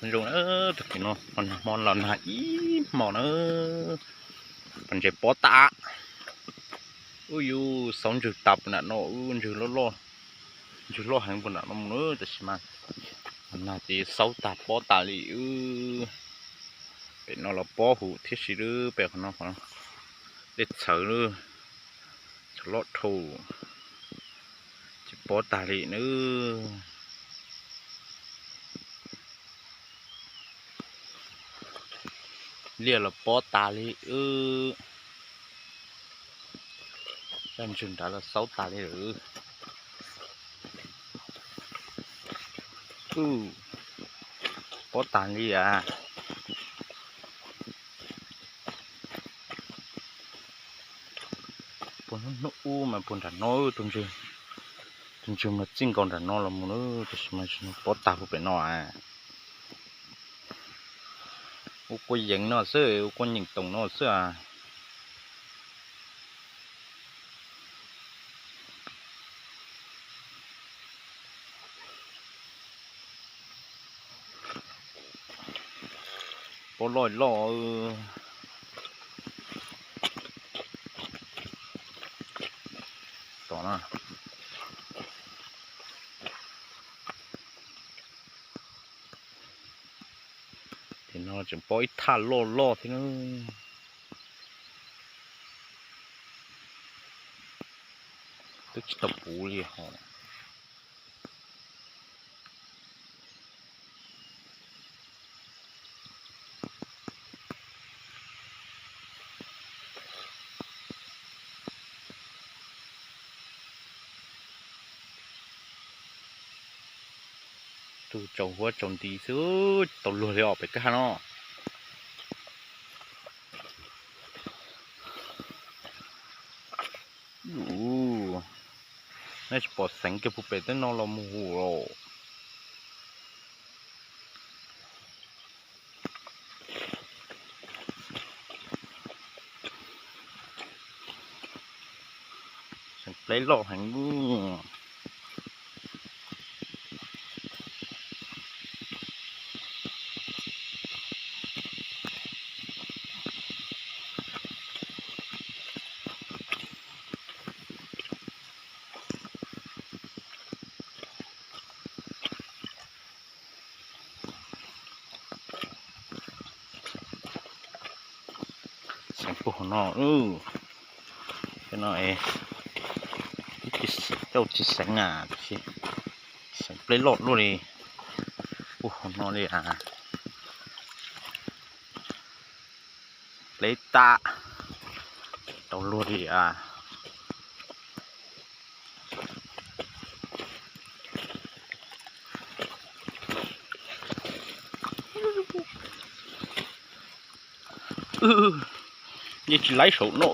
Zoo na, tag kis no pom nag hmo los nag ib hmos na, pom ntses pob tas. Ub, yus xauv ntswg tas puag nram no, ub, ntswg loj loj, ntswg loj heev puag nram no mus na, tab sis mas nag ces xauv tag pob tas li. Pem no los pob huv thiab si, pem qhov no dej txhawv, txhawv loj dhau, ces pob tas li na. Liaj los pob tas li. Cov ntswg nrad los xauv tas li lawm. Ub, pob tas li as. Puag hnub ub mas puag nram no, tus ntswg mas txij nkaus nram no los mus na, tab sis mas pob tas puag pem no as. Ua kua yeev no xwb, ua kua nyeem toom no xwb as. Pob loj loj. Tom no, ces no tseem pob ib thaj loj loj thiab na. Twb tsis tau puv li hos. Tus tsaus huab tsaus nti xwb, tau luag li os pem kab no. Ub, nej tsis pom xeev kiag puag pem tej no los mus huv los. Xeev pleb loj heev. Xeev puag hauv no, no, coj tsis xeev na, xeev pleb loj luaj li. Puag hauv no li as. Pleb tag, tau luag li as. Yeej tsis laib saum no.